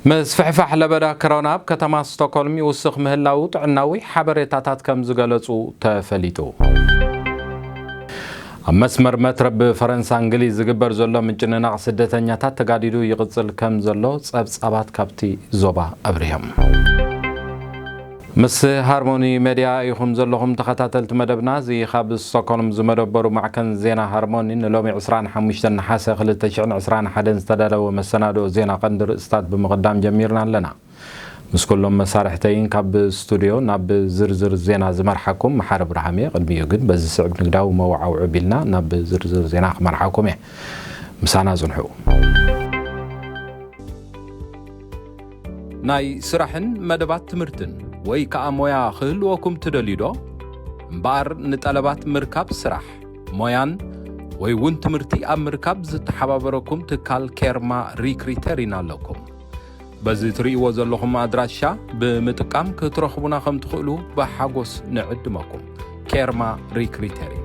ምስፍሕፋሕ ለበዳ ኮሮና ኣብ ከተማ ስቶኮልም ይውስኽ ምህላዉ ጥዕናዊ ሓበሬታታት ከም ዝገለጹ ተፈሊጡ። ኣብ መስመር መትረብ ፈረንሳ እንግሊዝ ዝግበር ዘሎ ምጭንናቕ ስደተኛታት ተጋዲዱ ይቕጽል ከም ዘሎ ጸብጻባት ካብቲ ዞባ ኣብሪሆም። ምስ ሃርሞኒ ሜድያ ኢኹም ዘለኹም ተኸታተልቲ መደብና። እዚ ካብ ስቶክሆልም ዝመደበሩ ማዕከን ዜና ሃርሞኒ ንሎሚ ዕስራን ሓሙሽተን ነሓሰ ክልተ ሽሕን ዕስራን ሓደን ዝተዳለወ መሰናድኦ ዜና ቀንዲ ርእስታት ብምቕዳም ጀሚርና ኣለና። ምስ ኩሎም መሳርሕተይን ካብ ስቱድዮ ናብ ዝርዝር ዜና ዝመርሓኩም መሓሪ ብርሃም እየ። ቅድሚኡ ግን በዚ ስዕብ ንግዳዊ መወዓውዒ ቢልና ናብ ዝርዝር ዜና ክመርሓኩም እየ። ምሳና ጽንሑ። ናይ ስራሕን መደባት ትምህርትን ወይ ከኣ ሞያ ክህልወኩም ትደልዩ ዶ? እምበኣር ንጠለባት ምርካብ ስራሕ፣ ሞያን ወይ እውን ትምህርቲ ኣብ ምርካብ ዝተሓባበረኩም ትካል ኬርማ ሪክሪተር ኢና ኣለኩም። በዚ ትርእይዎ ዘለኹም ኣድራሻ ብምጥቃም ክትረኽቡና ከም ትኽእሉ ብሓጎስ ንዕድመኩም። ኬርማ ሪክሪተር እዩ።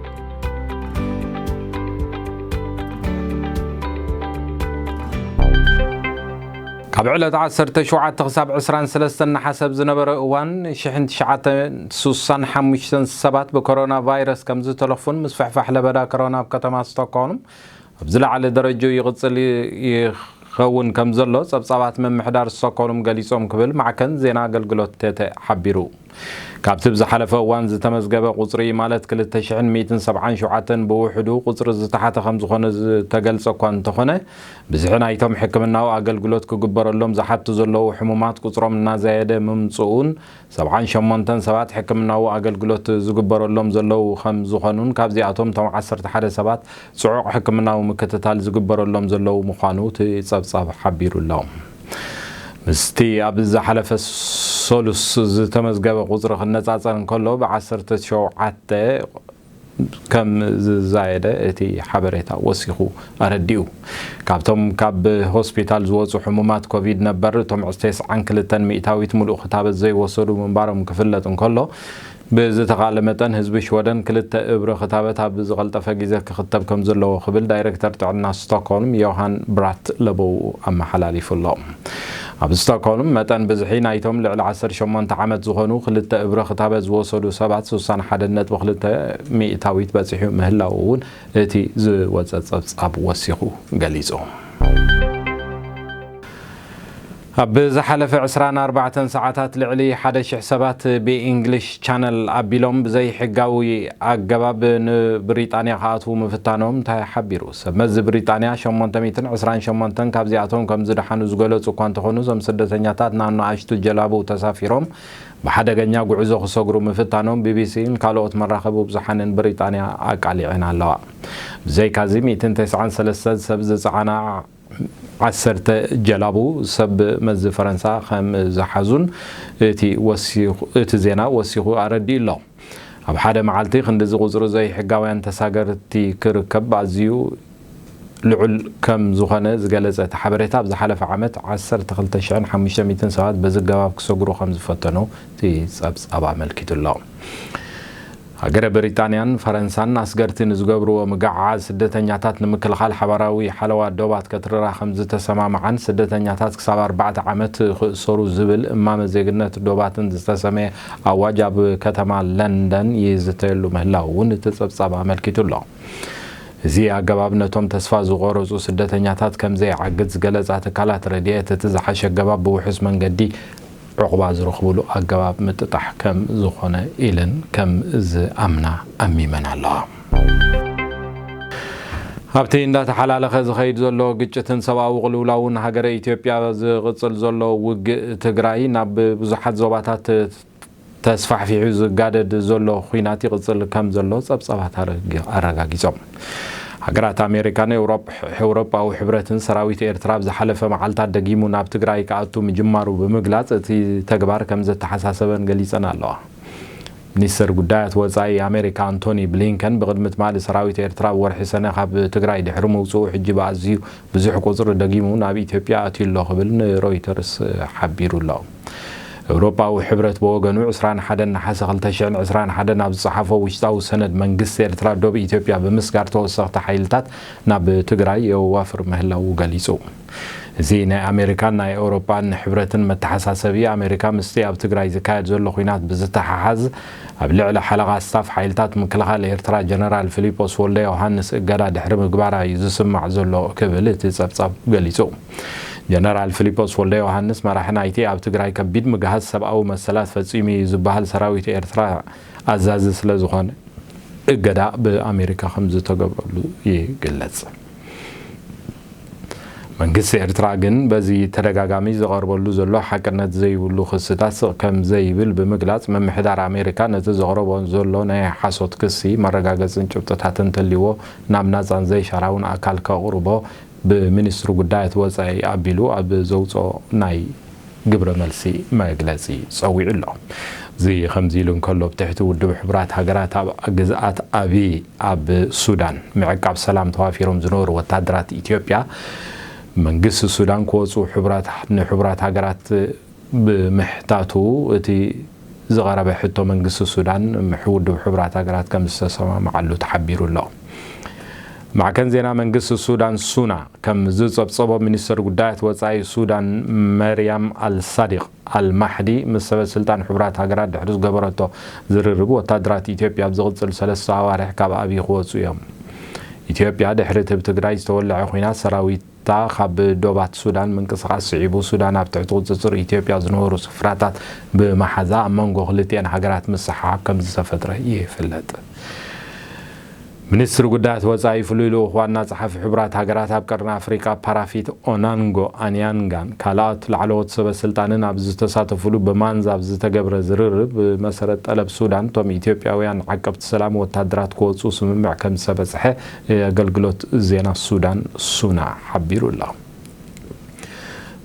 ካብ ዕለት ዓሰርተ ሸውዓተ ክሳብ ዕስራን ሰለስተን ነሓሰ ኣብ ዝነበረ እዋን፣ ሽሕን ትሽዓተን ስሳን ሓሙሽተን ሰባት ብኮሮና ቫይረስ ከም ዝተለፉን ምስፍሕፋሕ ለበዳ ኮሮና ኣብ ከተማ ስቶክሆልም ኣብ ዝለዓለ ደረጃ ይቕጽል ይኸውን ከም ዘሎ ጸብጻባት ምምሕዳር ስቶክሆልም ገሊጾም ክብል ማዕከን ዜና ኣገልግሎት ቴተ ሓቢሩ። ካብቲ ብዝሓለፈ እዋን ዝተመዝገበ ቁጽሪ፣ ማለት ክልተ ሽሕን ሚእትን ሰብዓን ሸውዓተን ብውሕዱ ቁጽሪ ዝተሓተ ከም ዝኾነ ዝተገልጸ እኳ እንተኾነ፣ ብዝሒ ናይቶም ሕክምናዊ ኣገልግሎት ክግበረሎም ዝሓቱ ዘለዉ ሕሙማት ቁጽሮም እናዘየደ ምምጽኡን፣ ሰብዓን ሸሞንተን ሰባት ሕክምናዊ ኣገልግሎት ዝግበረሎም ዘለዉ ከም ዝኾኑን፣ ካብዚኣቶም እቶም ዓሰርተ ሓደ ሰባት ጽዑቕ ሕክምናዊ ምክትታል ዝግበረሎም ዘለዉ ምዃኑ እቲ ጸብጻብ ሓቢሩ ኣሎ። ምስቲ ኣብ ዝሓለፈ ሰሉስ ዝተመዝገበ ቁጽሪ ክነጻጸር እንከሎ፣ ብ ዓሰርተ ሸውዓተ ከም ዝዛየደ እቲ ሓበሬታ ወሲኹ ኣረዲኡ። ካብቶም ካብ ሆስፒታል ዝወጹ ሕሙማት ኮቪድ ነበር፣ እቶም ተስዓን ክልተን ሚእታዊት ምሉእ ክታበት ዘይወሰዱ ምንባሮም ክፍለጥ እንከሎ፣ ብዝተኻእለ መጠን ህዝቢ ሽወደን ክልተ እብሪ ክታበት ኣብ ዝቐልጠፈ ግዜ ክኽተብ ከም ዘለዎ ክብል ዳይሬክተር ጥዕና ስቶክሆልም ዮሃን ብራት ለቦው ኣመሓላሊፉ ኣሎ። ኣብ ስቶክሆልም መጠን ብዝሒ ናይቶም ልዕሊ ዓሰርተ ሸሞንተ ዓመት ዝኾኑ ክልተ እብሪ ክታበት ዝወሰዱ ሰባት ስሳን ሓደን ነጥቢ ክልተ ሚእታዊት በጺሑ ምህላዉ እውን እቲ ዝወጸ ጸብጻብ ወሲኹ ገሊጹ። ኣብ ዝሓለፈ ዕስራን ኣርባዕተን ሰዓታት ልዕሊ ሓደ ሽሕ ሰባት ብኢንግሊሽ ቻነል ኣቢሎም ብዘይሕጋዊ ኣገባብ ንብሪጣንያ ክኣትዉ ምፍታኖም ተሓቢሩ። ሰብ መዚ ብሪጣንያ ሸሞንተ ሚእትን ዕስራን ሸሞንተን ካብዚኣቶም ከም ዝደሓኑ ዝገለጹ እኳ እንተኾኑ፣ እዞም ስደተኛታት ናብ ንኣሽቱ ጀላቡ ተሳፊሮም ብሓደገኛ ጉዕዞ ክሰግሩ ምፍታኖም ቢቢሲን ካልኦት መራኸቢ ብዙሓንን ብሪጣንያ ኣቃሊዐን ኣለዋ። ብዘይካዚ ሚእትን ተስዓን ሰለስተን ሰብ ዝጸዓና ዓሰርተ ጀላቡ ሰብ መዚ ፈረንሳ ከም ዝሓዙን እቲ ወሲኹ፣ እቲ ዜና ወሲኹ ኣረዲኡ ኣሎ። ኣብ ሓደ መዓልቲ ክንድዚ ቁጽሪ ዘይሕጋውያን ተሳገርቲ ክርከብ ኣዝዩ ልዑል ከም ዝኾነ ዝገለጸ እቲ ሓበሬታ፣ ኣብ ዝሓለፈ ዓመት ዓሰርተ ክልተ ሽሕን ሓሙሽተ ሚእትን ሰባት በዚ ኣገባብ ክሰግሩ ከም ዝፈተኑ እቲ ጸብጻብ ኣመልኪቱ ኣሎ። ሃገረ ብሪጣንያን ፈረንሳን ኣስገርቲ ንዝገብርዎ ምግዕዓዝ ስደተኛታት ንምክልኻል ሓባራዊ ሓለዋ ዶባት ከትርራ ከም ዝተሰማምዓን ስደተኛታት ክሳብ ኣርባዕተ ዓመት ክእሰሩ ዝብል እማመ ዜግነት ዶባትን ዝተሰመየ ኣዋጅ ኣብ ከተማ ለንደን ይዝተየሉ ምህላው እውን እቲ ጸብጻብ ኣመልኪቱ ኣሎ። እዚ ኣገባብ ነቶም ተስፋ ዝቖረጹ ስደተኛታት ከም ዘይዓግት ዝገለጻ ትካላት ረድኤት፣ እቲ ዝሓሸ ኣገባብ ብውሑስ መንገዲ ዑቕባ ዝረኽብሉ ኣገባብ ምጥጣሕ ከም ዝኾነ ኢለን ከም ዝኣምና ኣሚመን ኣለዋ። ኣብቲ እንዳተሓላለኸ ዝኸይድ ዘሎ ግጭትን ሰብኣዊ ቅልውላውን ሃገረ ኢትዮጵያ ዝቕጽል ዘሎ ውግእ ትግራይ ናብ ብዙሓት ዞባታት ተስፋሕፊሑ ዝጋደድ ዘሎ ኹናት ይቕጽል ከም ዘሎ ጸብጻባት ኣረጊ-፣ ኣረጋጊጾም። ሃገራት ኣሜሪካን ኤውሮፕ-፣ ኤውሮጳዊ ሕብረትን ሰራዊት ኤርትራ ኣብ ዝሓለፈ መዓልታት ደጊሙ ናብ ትግራይ ክኣቱ ምጅማሩ ብምግላጽ፣ እቲ ተግባር ከም ዘተሓሳሰበን ገሊጸን ኣለዋ። ሚኒስትር ጉዳያት ወጻኢ ኣሜሪካ ኣንቶኒ ብሊንከን ብቕድሚ ትማሊ ሰራዊት ኤርትራ ኣብ ወርሒ ሰነ ካብ ትግራይ ድሕሪ ምውጽኡ፣ ሕጂ ብኣዝዩ ብዙሕ ቁጽሪ ደጊሙ ናብ ኢትዮጵያ ኣትዩ ኣሎ ክብል ንሮይተርስ ሓቢሩ ኣሎ። ኤውሮጳዊ ሕብረት ብወገኑ፣ ዕስራን ሓደን ነሓሰ ክልተ ሽሕን ዕስራን ሓደን ኣብ ዝጸሓፎ ውሽጣዊ ሰነድ፣ መንግስቲ ኤርትራ ዶብ ኢትዮጵያ ብምስጋር ተወሰኽቲ ሓይልታት ናብ ትግራይ የዋፍር ምህላዉ ገሊጹ። እዚ ናይ ኣሜሪካን ናይ ኤውሮጳን ሕብረትን መተሓሳሰቢ፣ ኣሜሪካ ምስቲ ኣብ ትግራይ ዝካየድ ዘሎ ኲናት ብዝተሓሓዝ፣ ኣብ ልዕሊ ሓለቓ ስታፍ ሓይልታት ምክልኻል ኤርትራ ጀነራል ፊሊጶስ ወልደ ዮሃንስ እገዳ ድሕሪ ምግባራ እዩ ዝስማዕ ዘሎ ክብል እቲ ጸብጻብ ገሊጹ። ጀነራል ፊሊጶስ ወልደ ዮሃንስ፣ መራሒ ናይቲ ኣብ ትግራይ ከቢድ ምግሃስ ሰብኣዊ መሰላት ፈጺሙ እዩ ዝበሃል ሰራዊት ኤርትራ ኣዛዚ ስለ ዝኾነ፣ እገዳ ብኣሜሪካ ከም ዝተገብረሉ ይግለጽ። መንግስቲ ኤርትራ ግን በዚ ተደጋጋሚ ዝቐርበሉ ዘሎ ሓቅነት ዘይብሉ ክስታት ስቕ ከም ዘይብል ብምግላጽ፣ ምምሕዳር ኣሜሪካ ነቲ ዘቕረቦ ዘሎ ናይ ሓሶት ክሲ መረጋገጽን ጭብጥታትን እንተልይዎ ናብ ናጻን ዘይሻራውን ኣካል ከቕርቦ ብሚኒስትሪ ጉዳያት ወጻኢ ኣቢሉ ኣብ ዘውጽኦ ናይ ግብረ መልሲ መግለጺ ጸዊዑ ኣሎ። እዚ ከምዚ ኢሉ እንከሎ፣ ኣብ ትሕቲ ውድብ ሕቡራት ሃገራት ኣብ ግዝኣት ኣቢ ኣብ ሱዳን ምዕቃብ ሰላም ተዋፊሮም ዝነበሩ ወታደራት ኢትዮጵያ፣ መንግስቲ ሱዳን ክወፁ ሕቡራት፣ ንሕቡራት ሃገራት ብምሕታቱ፣ እቲ ዝቐረበ ሕቶ መንግስቲ ሱዳን ምሕ-፣ ውድብ ሕቡራት ሃገራት ከም ዝተሰማማዓሉ ተሓቢሩ ኣሎ። ማዕከን ዜና መንግስቲ ሱዳን ሱና ከም ዝጸብጸቦ፣ ሚኒስትር ጉዳያት ወጻኢ ሱዳን መርያም ኣልሳዲቕ ኣልማሕዲ ምስ ሰበ ስልጣን ሕቡራት ሃገራት ድሕሪ ዝገበረቶ ዝርርብ፣ ወታደራት ኢትዮጵያ ኣብ ዝቕጽል ሰለስተ ኣዋርሕ ካብ ኣብይ ክወጹ እዮም። ኢትዮጵያ ድሕሪ እቲ ብትግራይ ዝተወለዐ ኲናት ሰራዊታ ካብ ዶባት ሱዳን ምንቅስቓስ ስዒቡ፣ ሱዳን ኣብ ትሕቲ ቁጽጽር ኢትዮጵያ ዝነበሩ ስፍራታት ብምሓዛ ኣብ መንጎ ክልቲአን ሃገራት ምስሕሓብ ከም ዝተፈጥረ ይፍለጥ። ሚኒስትሪ ጉዳያት ወጻኢ ፍሉይ ልኡኽ ዋና ጸሓፊ ሕቡራት ሃገራት ኣብ ቀርኒ ኣፍሪቃ ፓራፊት ኦናንጎ ኣንያንጋን ካልኣት ላዕለዎት ሰበ ስልጣንን ኣብ ዝተሳተፉሉ ብማንዛ ኣብ ዝተገብረ ዝርርብ፣ ብመሰረት ጠለብ ሱዳን፣ እቶም ኢትዮጵያውያን ዓቀብቲ ሰላም ወታደራት ክወጹ ስምምዕ ከም ዝተበጽሐ ኣገልግሎት ዜና ሱዳን ሱና ሓቢሩ ኣሎ።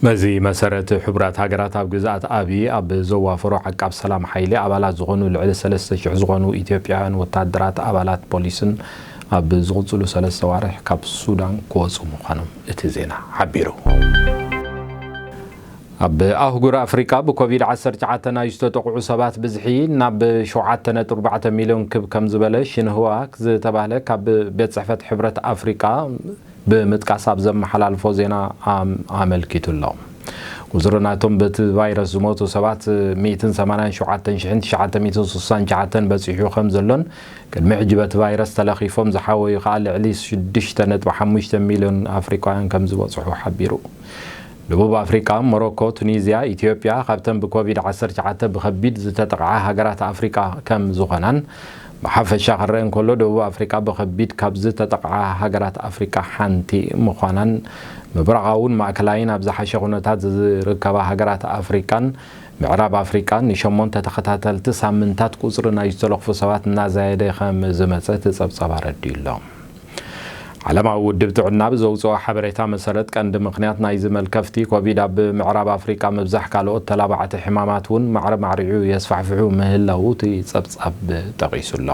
በዚ መሰረት፣ ሕቡራት ሃገራት ኣብ ግዝኣት ኣቢ ኣብ ዘዋፈሮ ዓቃብ ሰላም ሓይሊ ኣባላት ዝኾኑ ልዕሊ ሰለስተ ሽሕ ዝኾኑ ኢትዮጵያውያን ወታደራት፣ ኣባላት ፖሊስን ኣብ ዝቕጽሉ ሰለስተ ዋርሕ ካብ ሱዳን ክወጹ ምዃኖም እቲ ዜና ሓቢሩ። ኣብ ኣህጉር ኣፍሪቃ ብኮቪድ ዓሰርተ ትሽዓተ ናይ ዝተጠቕዑ ሰባት ብዝሒ ናብ ሸውዓተ ነጥቢ ኣርባዕተ ሚልዮን ክብ ከም ዝበለ ሽንህዋ ዝተባህለ ካብ ቤት ጽሕፈት ሕብረት ኣፍሪቃ ብምጥቃስ ኣብ ዘመሓላልፎ ዜና ኣም-፣ ኣመልኪቱ ኣሎ። ቁጽሪ ናይቶም በቲ ቫይረስ ዝሞቱ ሰባት ሚእትን ሰማንያን ሸውዓተን ሽሕን ትሽዓተ ሚእትን ስሳን ትሽዓተን በጺሑ ከም ዘሎን፣ ቅድሚ ሕጂ በቲ ቫይረስ ተለኺፎም ዝሓወዩ ከኣ ልዕሊ ሽዱሽተ ነጥቢ ሓሙሽተ ሚልዮን ኣፍሪቃውያን ከም ዝበጽሑ ሓቢሩ። ደቡብ ኣፍሪቃ፣ ሞሮኮ፣ ቱኒዝያ፣ ኢትዮጵያ ካብተን ብኮቪድ ዓሰርተ ትሽዓተ ብኸቢድ ዝተጠቕዓ ሃገራት ኣፍሪቃ ከም ዝኾናን፣ ብሓፈሻ ክረአ እንከሎ፣ ደቡብ ኣፍሪቃ ብኸቢድ ካብ ዝተጠቕዓ ሃገራት ኣፍሪቃ ሓንቲ ምዃናን፣ ምብራቓውን ማእከላይን ኣብ ዝሓሸ ኩነታት ዝርከባ ሃገራት ኣፍሪቃን፣ ምዕራብ ኣፍሪቃን ንሸሞንተ ተኸታተልቲ ሳምንታት ቁጽሪ ናይ ዝተለኽፉ ሰባት እናዛየደ ከም ዝመጸ እቲ ጸብጻብ ኣረዲኡ ኣሎ። ዓለማዊ ውድብ ጥዕና ብዘውጽኦ ሓበሬታ መሰረት፣ ቀንዲ ምኽንያት ናይዚ መልከፍቲ ኮቪድ ኣብ ምዕራብ ኣፍሪቃ ምብዛሕ ካልኦት ተላባዕቲ ሕማማት እውን ማዕረ ማዕሪዑ የስፋሕፍሑ ምህላዉ እቲ ጸብጻብ ጠቒሱ ኣሎ።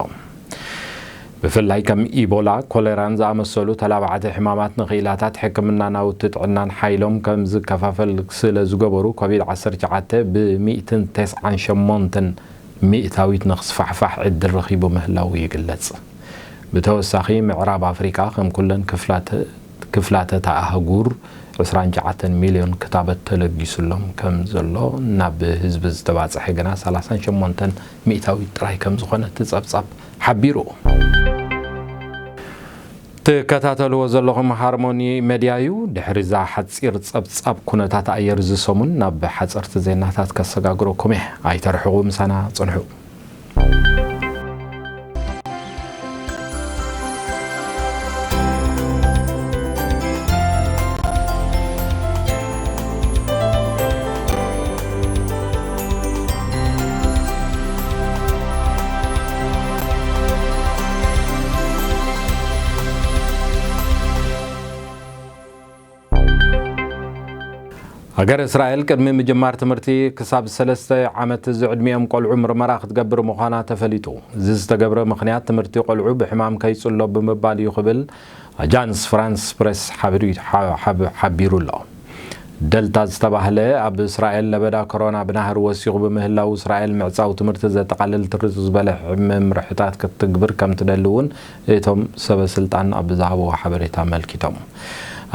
ብፍላይ ከም ኢቦላ፣ ኮሌራን ዝኣመሰሉ ተላባዕቲ ሕማማት ንኽኢላታት ሕክምና ናውቲ ጥዕናን ሓይሎም ከም ዝከፋፈል ስለ ዝገበሩ፣ ኮቪድ ዓሰርተ ትሽዓተ ብሚእትን ተስዓን ሸሞንተን ሚእታዊት ንኽስፋሕፋሕ ዕድል ረኺቡ ምህላዉ ይግለጽ። ብተወሳኺ፣ ምዕራብ ኣፍሪቃ ከም ኩለን ክፍላተ-፣ ክፍላተ እታ ኣህጉር ዕስራን ትሽዓተን ሚልዮን ክታበት ተለጊሱሎም ከም ዘሎ፣ ናብ ህዝቢ ዝተባጽሐ ግና ሰላሳን ሸሞንተን ሚእታዊት ጥራይ ከም ዝኾነ እቲ ጸብጻብ ሓቢሩ። ትከታተልዎ ዘለኹም ሃርሞኒ ሜድያ እዩ። ድሕሪ እዛ ሓጺር ጸብጻብ ኩነታት ኣየር እዚ ሰሙን ናብ ሓጸርቲ ዜናታት ከሰጋግረኩም እየ። ኣይተርሕቑ፣ ምሳና ጽንሑ። ሃገር እስራኤል ቅድሚ ምጅማር ትምህርቲ ክሳብ ሰለስተ ዓመት ዝዕድሚኦም ቆልዑ ምርመራ ክትገብር ምዃና ተፈሊጡ። እዚ ዝተገብረ ምኽንያት ትምህርቲ ቆልዑ ብሕማም ከይጽሎ ብምባል እዩ ክብል ኣጃንስ ፍራንስ ፕሬስ ሓቢሩ-፣ ሓ-፣ ሓብ-፣ ሓቢሩ ኣሎ። ደልታ ዝተባህለ ኣብ እስራኤል ለበዳ ኮሮና ብናህሪ ወሲኹ ብምህላው፣ እስራኤል ምዕጻው ትምህርቲ ዘጠቓልል ትርጽ ዝበለ መምርሕታት ክትትግብር ከም ትደሊ እውን እቶም ሰበ ስልጣን ኣብ ዝሃብዎ ሓበሬታ ኣመልኪቶም።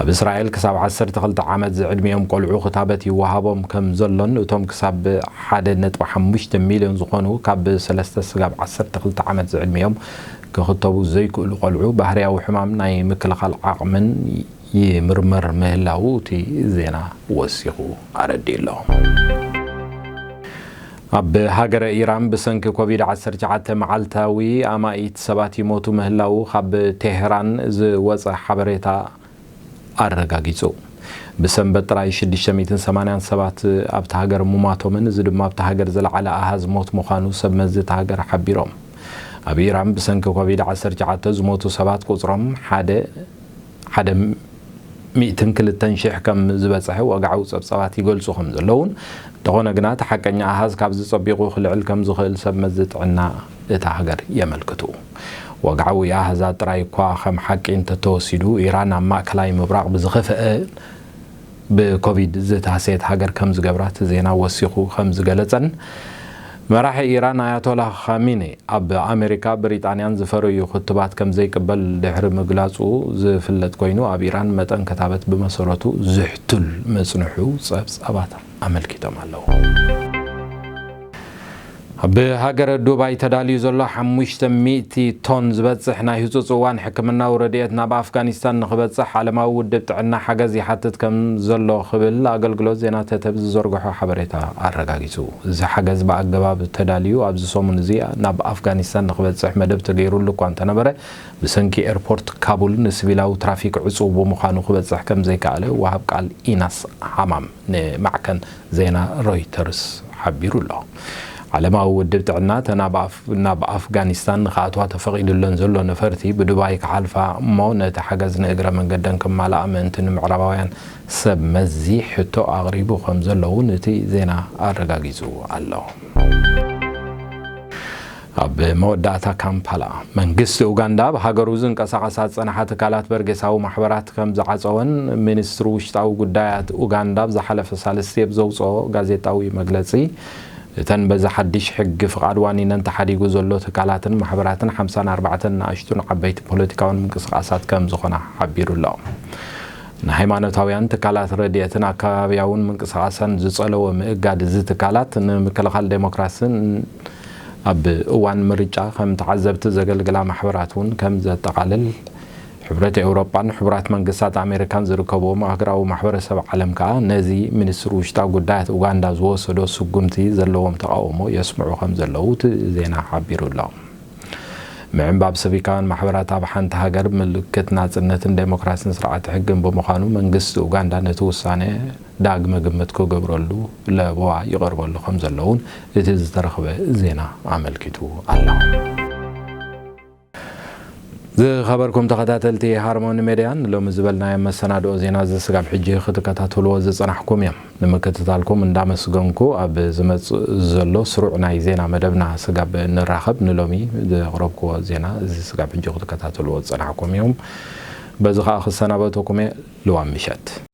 ኣብ እስራኤል ክሳብ ዓሰርተ ክልተ ዓመት ዝዕድሚኦም ቆልዑ ክታበት ይወሃቦም ከም ዘሎን እቶም ክሳብ ሓደ ነጥቢ ሓሙሽተ ሚልዮን ዝኾኑ ካብ ሰለስተ ስጋብ ዓሰርተ ክልተ ዓመት ዝዕድሚኦም ክኽተቡ ዘይክእሉ ቆልዑ ባህርያዊ ሕማም ናይ ምክልኻል ዓቕምን ይምርመር ምህላዉ እቲ ዜና ወሲኹ ኣረዲኡ ኣሎ። ኣብ ሃገረ ኢራን ብሰንኪ ኮቪድ ዓሰርተ ትሽዓተ መዓልታዊ ኣማኢት ሰባት ይሞቱ ምህላዉ ካብ ቴህራን ዝወጸ ሓበሬታ ኣረጋጊጹ። ብሰንበት ጥራይ ሽዱሽተ ሚእትን ሰማንያን ሰባት ኣብታ ሃገር ምሟቶምን እዚ ድማ ኣብታ ሃገር ዝለዓለ ኣሃዝ ሞት ምዃኑ ሰብ መዚ እታ ሃገር ሓቢሮም። ኣብ ኢራን ብሰንኪ ኮቪድ ዓሰርተ ትሽዓተ ዝሞቱ ሰባት ቁጽሮም ሓደ ሓደ ሚእትን ክልተን ሽሕ ከም ዝበጽሐ ወግዓዊ ጸብጻባት ይገልጹ ከም ዘለዉን፣ እንተኾነ ግና እቲ ሓቀኛ ኣሃዝ ካብዚ ጸቢቑ ክልዕል ከም ዝኽእል ሰብ መዚ ጥዕና እታ ሃገር የመልክቱ። ወግዓዊ ኣሃዛት ጥራይ እኳ ከም ሓቂ እንተተወሲዱ፣ ኢራን ኣብ ማእከላይ ምብራቕ ብዝኸፍአ ብኮቪድ ዝተሃሰየት ሃገር ከም ዝገብራ እቲ ዜና ወሲኹ ከም ዝገለጸን፣ መራሒ ኢራን ኣያቶላ ኻሚኔ ኣብ ኣሜሪካ፣ ብሪጣንያን ዝፈረዩ ክትባት ከም ዘይቅበል ድሕሪ ምግላጹ ዝፍለጥ ኮይኑ፣ ኣብ ኢራን መጠን ክታበት ብመሰረቱ ዝሕቱል ምጽንሑ ጸብጻባት ኣመልኪቶም ኣለዉ። ኣብ ሃገረ ዱባይ ተዳልዩ ዘሎ ሓሙሽተ ሚእቲ ቶን ዝበጽሕ ናይ ህጹጽ እዋን ሕክምናዊ ረድኤት ናብ ኣፍጋኒስታን ንኽበጽሕ ዓለማዊ ውድብ ጥዕና ሓገዝ ይሓትት ከም ዘሎ ክብል ኣገልግሎት ዜና ተተብ ዝዘርግሖ ሓበሬታ ኣረጋጊጹ። እዚ ሓገዝ ብኣገባብ ተዳልዩ ኣብዚ ሰሙን እዚ ናብ ኣፍጋኒስታን ንኽበጽሕ መደብ ተገይሩሉ እኳ እንተነበረ፣ ብሰንኪ ኤርፖርት ካቡል ንሲቪላዊ ትራፊክ ዕጹው ብምዃኑ ክበጽሕ ከም ዘይከኣለ ወሃብ ቃል ኢናስ ሓማም ንማዕከን ዜና ሮይተርስ ሓቢሩ ኣሎ። ዓለማዊ ውድብ ጥዕና፣ እተን ኣብ ኣፍ-፣ ናብ ኣፍጋኒስታን ንኽኣትዋ ተፈቒዱለን ዘሎ ነፈርቲ ብዱባይ ክሓልፋ እሞ ነቲ ሓገዝ ንእግረ መንገደን ክማልኣ ምእንቲ ንምዕራባውያን ሰብ መዚ ሕቶ ኣቕሪቡ ከም ዘለውን እቲ ዜና ኣረጋጊጹ ኣሎ። ኣብ መወዳእታ ካምፓላ፣ መንግስቲ ኡጋንዳ ኣብ ሃገሩ ዝንቀሳቐሳ ዝጸንሓ ትካላት በርጌሳዊ ማሕበራት ከም ዝዓጸወን ሚኒስትሪ ውሽጣዊ ጉዳያት ኡጋንዳ ኣብ ዝሓለፈ ሳልስቲ ኣብ ዘውጽኦ ጋዜጣዊ መግለጺ፣ እተን በዚ ሓድሽ ሕጊ ፍቓድ ዋኒነን ተሓዲጉ ዘሎ ትካላትን ማሕበራትን ሓምሳን ኣርባዕተን ንኣሽቱን ዓበይቲ ፖለቲካውን ምንቅስቓሳት ከም ዝኾና ሓቢሩ ኣሎ። ንሃይማኖታውያን ትካላት ረድኤትን ኣከባብያውን ምንቅስቓሳን ዝጸለወ ምእጋድ እዚ ትካላት፣ ንምክልኻል ዴሞክራስን ኣብ እዋን ምርጫ ከም ተዓዘብቲ ዘገልግላ ማሕበራት እውን ከም ዘጠቓልል፣ ሕብረት ኤውሮጳን ሕቡራት መንግስታት ኣሜሪካን ዝርከብዎም ኣህጉራዊ ማሕበረሰብ ዓለም ከኣ ነዚ ሚኒስትሪ ውሽጣዊ ጉዳያት ኡጋንዳ ዝወሰዶ ስጉምቲ ዘለዎም ተቓውሞ የስምዑ ከም ዘለዉ እቲ ዜና ሓቢሩ ኣሎ። ምዕንባብ ሲቪካውያን ማሕበራት ኣብ ሓንቲ ሃገር ምልክት ናጽነትን ዴሞክራሲን ስርዓት ሕግን ብምዃኑ፣ መንግስቲ ኡጋንዳ ነቲ ውሳነ ዳግመ ግምት ክገብረሉ ለበዋ ይቐርበሉ ከም ዘለውን እቲ ዝተረኽበ ዜና ኣመልኪቱ ኣሎ። ዝኸበርኩም ተኸታተልቲ ሃርሞኒ ሜድያ፣ ንሎሚ ዝበልናዮ መሰናድኦ ዜና እዚ ስጋብ ሕጂ ክትከታተልዎ ዝጸናሕኩም እዮም። ንምክትታልኩም እንዳመስገንኩ፣ ኣብ ዝመጽእ ዘሎ ስሩዕ ናይ ዜና መደብና ስጋብ ንራኸብ፣ ንሎሚ ዘቕረብክዎ ዜና እዚ ስጋብ ሕጂ ክትከታተልዎ ዝጸናሕኩም እዮም። በዚ ኸኣ ክሰናበተኩም እየ። ልዋም ምሸት።